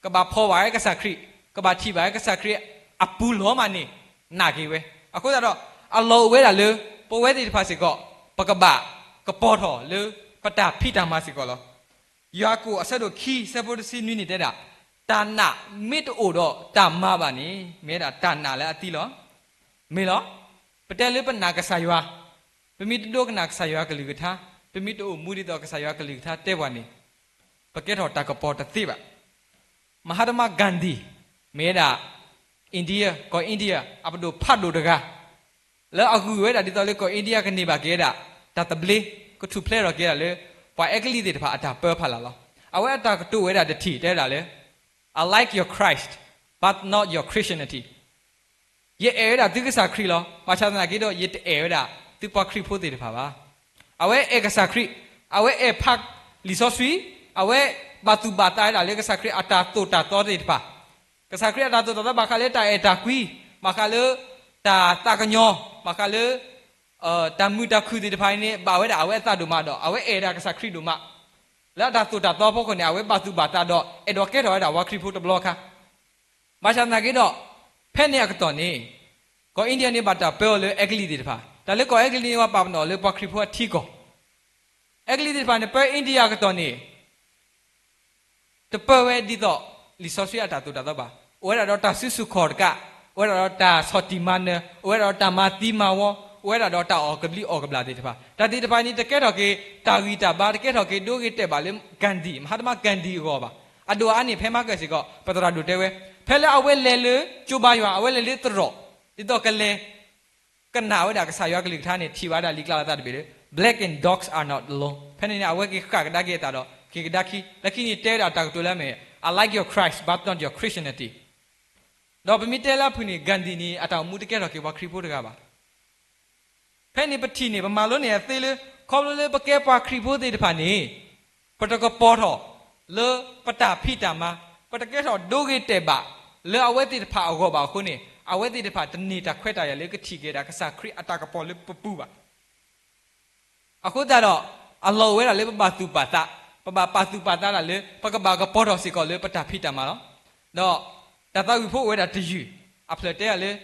ကဘၣ်ဖီၣ်ဘၣ်ဝဲကစၢ်ခရံာ်, ကဘၣ်ထံၣ်ဘၣ်ဝဲကစၢ်ခရံာ်အပူၤလီၤမးန့ၣ် နာ်က့ၤဝဲ. အဃိသတးဒီး အလီၢ်အိၣ်ဝဲဒၣ်လၢ ပဝဲသ့ၣ်တဖၣ်စ့ၢ်ကီး ပကဘၣ်ကပီၤထီၣ်လၢပတၢ်ဖံးတၢ်မၤစ့ၢ်ကီးလီၤ. ယိၤဟၣ်ကိာ်အဆၢဒိၣ်ခံ ဆၢဖိတဆံနွံန့ၣ်တဲဒၣ်, တၢ်နာ်မ့ၢ်တအိၣ်ဒီးတၢ်မၤဘၣ်န့ၣ် မ့ၢ်ဝဲဒၣ်တၢ်နာ်လၢအသံလီၤ. မ့ၢ်လီၤ. ပတဲလၢပနာ်ကစၢ်ယွၤ, ပမ့ၢ်တဒိကနၣ်ကစၢ်ယွၤကလုၢ်ကထါ, ပမ့ၢ်တအိၣ်မူဒ်သိးကစၢ်ယွၤကလုၢ်ကထါတဲပှၤန့ၣ် ပကဲထီၣ်တၢ်ကပီၤတသ့ဘၣ်. မဟါတမါ Gandhi မ့ၢ်ဝဲဒၣ် India ကီၢ် India အပဒိၣ်ဖးဒိၣ်တဂၤ လၢအဂုၤဝဲဒၣ်ဒ်သိးလၢကီၢ် India ကန့ၢ်ဘၣ်က့ၤဝဲဒၣ် တၢ်သဘျ့ ကထူၣ်ဖျဲးထီၣ်က့ၤဒၣ်လၢ ပှၤအဲကလံးသ့ၣ်တဖၣ်အတၢ်ပၢဖးလာ်လီၤ. အဝဲအတၢ်ကတိၤဝဲဒၣ်တထံၣ်တဲဝဲဒၣ်လၢ I like your Christ, but not your Christianity. ယအဲၣ်ဝဲဒၣ်သုကစၢ်ခရံာ်လီၤ. ဘၣ်ဆၣ်သနာ်က့ဒီး ယတအဲၣ်ဝဲဒၣ်သုပှၤခရံာ်ဖိသ့ၣ်တဖၣ်ဘၣ်. အဝဲအဲၣ်ကစၢ်ခရံာ်, အဝဲအဲၣ်ဖးလံာ်စီဆှံ, အဝဲဘၣ်သူၣ်ဘၣ်သးဝဲဒၣ်လၢကစၢ်ခရံာ်အတၢ်သိၣ်တၢ်သီသ့ၣ်တဖၣ်. ကစၢ်ခရံာ်အတၢ်သိၣ်တၢ်သီဘၣ်ဃးလၢတၢ်အဲၣ်တၢ်ကွံ, ဘၣ်ဃးလၢတၢ်သးကညီၤ, ဘၣ်ဃးလၢ တၢ်မုာ်တၢ်ခုၣ်သ့ၣ်တဖၣ်အံၤန့ၣ် ဘၣ်ဝဲဒၣ်အဝဲအသးဒိၣ်မးဒီး အဝဲအဲၣ်ဒၣ်ကစၢ်ခရံာ်ဒိၣ်မး. လၢအတၢ်သိၣ်တၢ်သီအဖီခိၣ်န့ၣ် အဝဲဘၣ်သူၣ်ဘၣ်သးဒီး အဲၣ်ဒိးကဲထီၣ်ဝဲဒၣ်ပှၤခရံာ်ဖိတဘျီခါ. ဘၣ်ဆၣ်သနာ်က့ဒီး ဖဲန့ၣ်အကတီၢ်န့ၣ် ကီၢ် India န့ၣ် ဘၣ်တၢ်ပၢအီၤလၢအဲကလံးသ့ၣ်တဖၣ်, တၢ်လၢကီၢ်အဲကလံးန့ၣ် ပာ်ပနီၣ်လၢပှၤခရံာ်ဖိအထံကီၢ်. အဲကလံးသ့ၣ်တဖၣ်န့ၣ် ပၢ India အကတီၢ်န့ၣ် တပၢဝဲဒ်သိး လံာ်စီဆှံအတၢ်သိၣ်တၢ်သီဘၣ်. အိၣ်ဝဲဒၣ်ဒီးတၢ်စုဆူၣ်ခီၣ်တကး, အိၣ်ဝဲဒၣ်ဒီးတၢ်ဆီၣ်တံၢ်မၤနၢၤ, အိၣ်ဝဲဒၣ်ဒီးတၢ်မၤသံမၤဝီ, အိၣ်ဝဲဒၣ်ဒီးတၢ်အီၣ်ကဘျံးအီၣ်ကဘျၣ်သ့ၣ်တဖၣ်. တၢ်သ့ၣ်တဖၣ်န့ၣ် တကဲထီၣ်က့ၤ တၢ်ဂံၢ်တၢ်ဘါ, တကဲထီၣ်က့ၤဒိဂ့ၤတဲာ်ဘၣ်လၢ Gandhi, မဟါတမါ Gandhi အဂီၢ်ဘၣ်. အဒိၣ်အါန့ၣ် ဖဲမၤကၢၢ်စ့ၢ်ကီး ပသရၣ်ဒိၣ်တဲဝဲ, ဖဲလၢအဝဲလဲၤလၢကၠိဘါယွၤ, အဝဲလဲၤလၢသရိာ်, ဒ်သိးကလဲၤ ကနၣ်ဝဲဒၣ်ကစၢ်ယွၤကလုၢ်ကထါန့ၣ် ထံၣ်ဝဲဒၣ်လံာ်ကျါလီၤသးတဘ့ၣ်လၢ Black and dogs are not alone. ဖဲန့ၣ်န့ၣ် အဝဲက့ၤဃၣ်ကဒါက့ၤအသးဒီး က့ၤကဒါခံ, လၢခံန့ၣ်တဲဝဲဒၣ်တၢ်ကတိၤလၢအမ့ၢ် I like your Christ, but not your Christianity. ဒီးပမ့ၢ်တဲလၢအဖုၣ်န့ၣ် Gandhi န့ၣ် အတၢ်အိၣ်မူတကဲထီၣ်က့ၤပှၤခရံာ်ဖိတဂၤဘၣ်. ဖဲန့ၣ်ပထံၣ်န့ၣ် ပမၤလိန့ၢ်အသ့လၢ ခီဖျိလၢပကဲပှၤခရံာ်ဖိသ့ၣ်တဖၣ်န့ၣ် ပတကပီၤထီၣ်လၢပတၢ်ဖံးတၢ်မၤ, ပတကဲထီၣ်ဒိဂ့ၤတဲာ်ဘၣ်လၢအဝဲသ့ၣ်တဖၣ်အဂီၢ်ဘၣ်အဃိန့ၣ် အဝဲသ့ၣ်တဖၣ်တန့ၢ်တၢ်ခွဲးတၢ်ယာ်လၢကထံၣ်က့ၤဒၣ်ကစၢ်ခရံာ်အတၢ်ကပီၤလၢပပူၤဘၣ်. အဃိသတးဒီး အလီၢ်အိၣ်ဝဲဒၣ်လၢပဘၣ်သူၣ်ပာ်သး, ပဘၣ်ပာ်သူၣ်ပာ်သးဒၣ်လၢ ပကဘၣ်ကပီၤထီၣ်စ့ၢ်ကီးလၢပတၢ်ဖံးတၢ်မၤလီၤ. ဒီးတၢ်သးဝံၣ်ဖိအိၣ်ဝဲဒၣ်တယုၢ်, အဖျၢၣ်တဲဒၣ်လၢ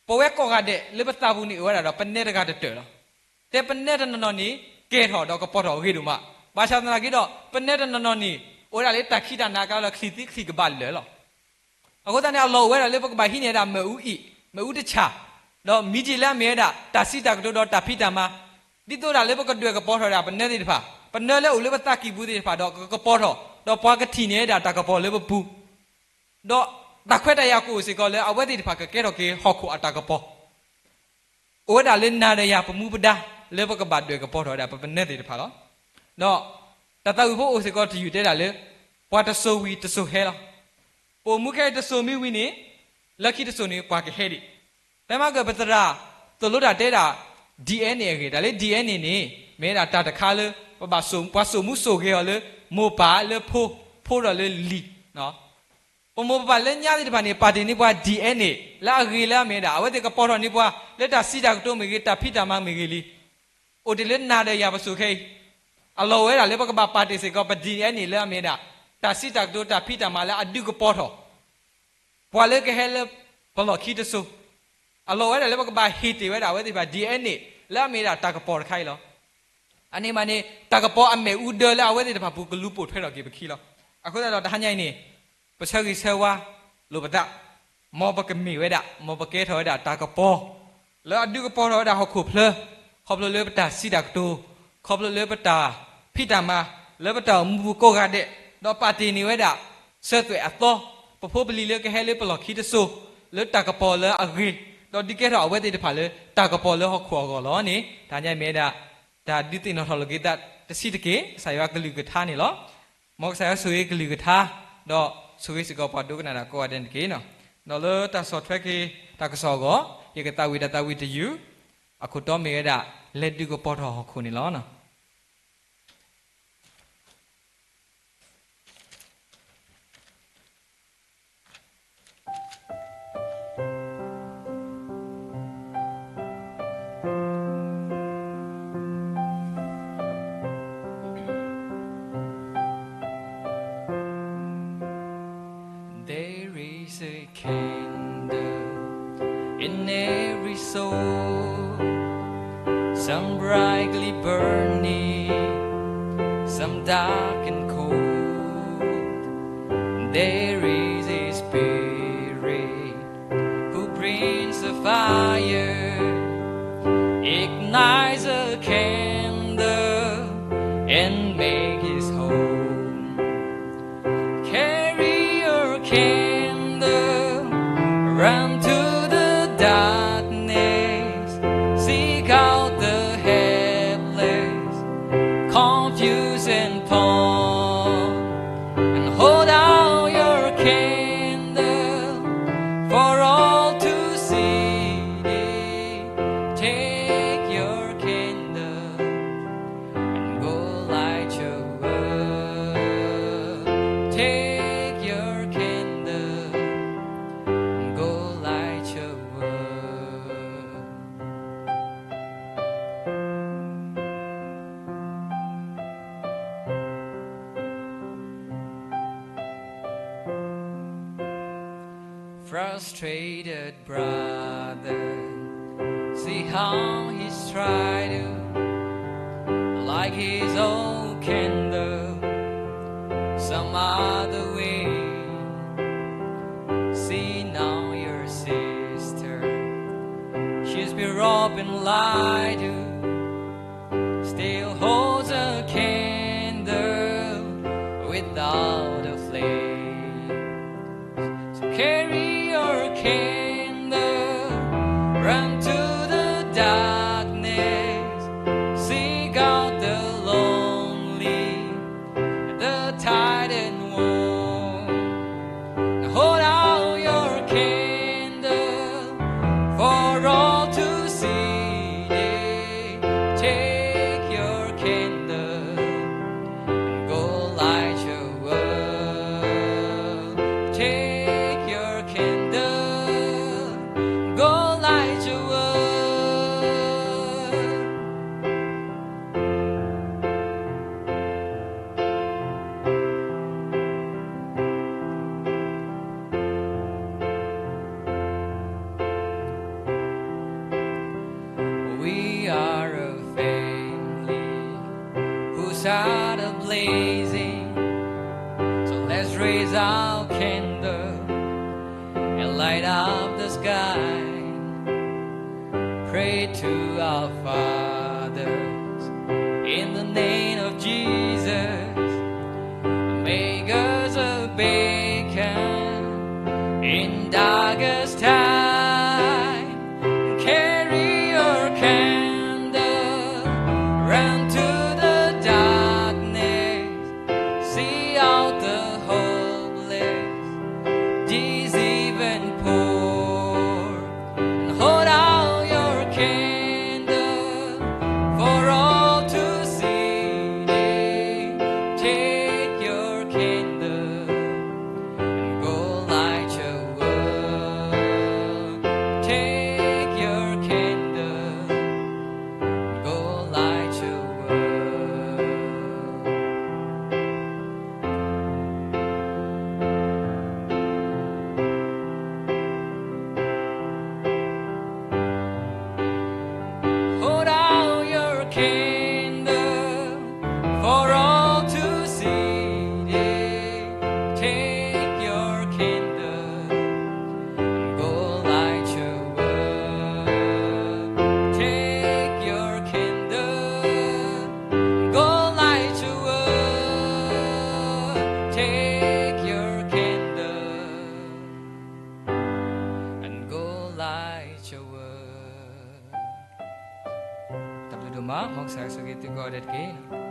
ပဝဲကိးဂၤဒဲးလၢပသးပူၤန့ၣ်အိၣ်ဝဲဒၣ်ဒီးပနဲတဂၤတတၢၢ်လီၤ. တဲပနဲတနီၤနီၤန့ၣ် ကဲထီၣ်ဒီးကပီၤထီၣ်အဂ့ၤဒိၣ်မး, ဘၣ်ဆၣ်သနာ်က့ဒီး ပနဲတနီၤနီၤန့ၣ် အိၣ်ဝဲဒၣ်လၢတၢ်ခံးတၢ်နၤအကျါဒီးချံးသံချံးကဘၣ်လၢာ်လီၤ. အဃိသတးန့ၣ် အလီၢ်အိၣ်ဝဲဒၣ်လၢပကဘၣ်ဟံးန့ၢ်ဝဲဒၣ်မ့ၣ်အူအံၣ်, မ့ၣ်အူတဆၣ်, ဒီးမ့ၢ်က့ၤလၢအမ့ၢ်ဝဲဒၣ် တၢ်စံးတၢ်ကတိၤဒီးတၢ်ဖံးတၢ်မၤ, ဒ်သိးဒၣ်လၢပကဒွဲၣ်ကပီၤထီၣ်ဝဲဒၣ်ပနဲသ့ၣ်တဖၣ်, ပနဲလၢအိၣ်လၢပသးကံၢ်ပူၤသ့ၣ်တဖၣ်ဒီးကကပီၤထီၣ်, ဒီးပှၤကထံၣ်န့ၢ်ဝဲဒၣ်တၢ်ကပီၤလၢပပူၤ, ဒီးတၢ်ခွဲးတၢ်ယာ်ကအိၣ်စ့ၢ်ကီးလၢအဝဲသ့ၣ်တဖၣ်ကကဲထီၣ်က့ၤဟီၣ်ခိၣ်အတၢ်ကပီၤ အိၣ်ဝဲဒၣ်လၢနၤဒီးယၤပမူပဒါလၢပကဘၣ်ဒွဲၣ်ကပီၤထီၣ်ဝဲဒၣ်ပပနဲသ့ၣ်တဖၣ်လီၤ. ဒီးတၢ်သးဝံၣ်ဖိအိၣ်စ့ၢ်ကီးတယုၢ်တဲဒၣ်လၢ ပှၤတစိၤဝံၤတစိၤဟဲလီၤ. ပအိၣ်မူခဲအံၤတစိၤမ့ၢ်ဝံၤန့ၣ် လၢခံတစိၤန့ၣ် ပှၤကဟဲဒံး. ဖဲမၤကၢၢ်ပသရၣ်သိၣ်လိတၢ်တဲဒၣ် DNA အဂ့ၢ်, တၢ်လၢ DNA န့ၣ် မ့ၢ်ဝဲဒၣ်တၢ်တခါလၢ ပဘၣ်စိာ်, ပှၤစိာ်မူစိာ်ဂဲၤအီၤလၢမိၢ်ပၢ်လၢဖိ, ဖိဒီးလၢလံၤ ပမိၢ်ပပၢ်လၢညါသ့ၣ်တဖၣ်န့ၣ် ပာ်တ့ၢ်န့ၢ်ပှၤ DNA လၢအဂ့ၤလၢအမ့ၢ်ဝဲဒၣ် အဝဲသ့ၣ်ကပီၤထီၣ်န့ၢ်ပှၤ လၢတၢ်စံးတၢ်ကတိၤမ့ၢ်ဂ့ၤ တၢ်ဖံးတၢ်မၤမ့ၢ်ဂ့ၤလံ. အိၣ်တ့ၢ်လၢနၤဒီးယၤပစိၤခဲအံၤ, အလီၢ်အိၣ်ဝဲဒၣ်လၢပကဘၣ်ပာ်တ့ၢ်စ့ၢ်ကီးပ DNA လၢအမ့ၢ်ဝဲဒၣ် တၢ်စံးတၢ်ကတိၤတၢ်ဖံးတၢ်မၤလၢအဒုးကပီၤထီၣ် ပှၤလၢကဟဲလၢပလီၢ်ခံတစိၤ, အလီၢ်အိၣ်ဝဲဒၣ်လၢပကဘၣ်ဟ့ၣ်တ့ၢ်ဝဲဒၣ်အဝဲသ့ၣ်တဖၣ် DNA လၢအမ့ၢ်ဝဲဒၣ်တၢ်ကပီၤတခါအံၤလီၤ. အန့ၣ်မးန့ၣ် တၢ်ကပီၤအမ့ၣ်အူဒၢလၢအဝဲသ့ၣ်တဖၣ်ပူၤကလူၤပိာ်ထွဲထီၣ်က့ၤပခံလီၤ. အဃိသတးဒီးတဟါညါအံၤန့ၣ် ပဆၢဂ့ၤဆၢဝါလိာ်ပသး, မ်ပကမ့ၢ်ဝဲဒၣ်, မ်ပကဲထီၣ်ဝဲဒၣ်တၢ်ကပီၤ လၢအဒုးကပီၤထီၣ်ဝဲဒၣ်ဟီၣ်ခိၣ်ဖျၢၣ်, ခီဖျိလၢပတၢ်စံးတၢ်ကတိၤ, ခီဖျိလၢပတၢ်ဖံးတၢ်မၤ, လၢပတၢ်အိၣ်မူပူၤကိးဂၤဒဲး, ဒီးပာ်တ့ၢ်န့ၢ်ဝဲဒၣ် ဆၢသွဲၣ်အသီ, ပဖိပလံၤလၢကဟဲလၢပလီၢ်ခံတစိၤ, လၢတၢ်ကပီၤလၢအဂ့ၤ, ဒီးဒုးကဲထီၣ်အဝဲသ့ၣ်တဖၣ်လၢတၢ်ကပီၤလၢဟီၣ်ခိၣ်အဂီၢ်လီၤန့ၣ် တဟါညါအံၤမ့ၢ်ဝဲဒၣ် တၢ်ဒုးသ့ၣ်နီၣ်ထီၣ်လိာ်က့ၤသးတဆံးတက့ၢ် ကစၢ်ယွၤကလုၢ်ကထါန့ၣ်လီၤ. မ်ကစၢ်ယွၤဆိၣ်ဂ့ၤကလုၢ်ကထါ, ဒီးဆိၣ်ဂ့ၤစ့ၢ်ကီးပှၤဒိကနၣ်တၢ်ကိးဂၤဒဲးန့ၣ်တက့ၢ်. ဒီးလၢတၢ်ဆီၣ်ထွဲက့ၤတၢ်ကစီၣ်အဂီၢ်, ယကသးဝံၣ်တၢ်သးဝံၣ်တယုၢ်, အခိၣ်တီမ့ၢ်ဝဲဒၣ် လဲၤဒုးကပီၤထီၣ်ဟီၣ်ခိၣ်န့ၣ်လီၤ. soul. Some brightly burning, some dark and cold. There is a spirit who brings the fire, ignites a candle, and make his home. Carry your candle, run to the darkness, seek out the helpless, confused and torn, and hold out your candle for all to see. Take your candle and go light your world. Take your candle and go light your world. Frustrated brother, see how he's tried to light his own candle some other way. See now your sister, she's been robbed and lied to, still holds a candle without a flame. So carry your candle, run to the darkness, seek out the lonely, the tired and worn. Hold out your candle for all to see. Take your candle and go light your world. Take your candle, go light your world. We are a family whose heart are blazing. So let's raise our candle and light up the sky. Pray to our fathers in the name of Jesus. Make us a beacon in darkest time. Carry your candle, run to the darkness. See out the hopeless, disease and poor, and hold out your candle for all to see. Take your candle and go light your world. Take your candle, go light your world. Hold out your candle for all to see. Take your candle, go light your world. Take your candle, go light your world. Take your candle and go light your world. တၢ်ဘျုးဒိၣ်မး, မ်ကစၢ်ယွၤဆိၣ်ဂ့ၤသုကိးဂၤဒဲးတက့ၢ်.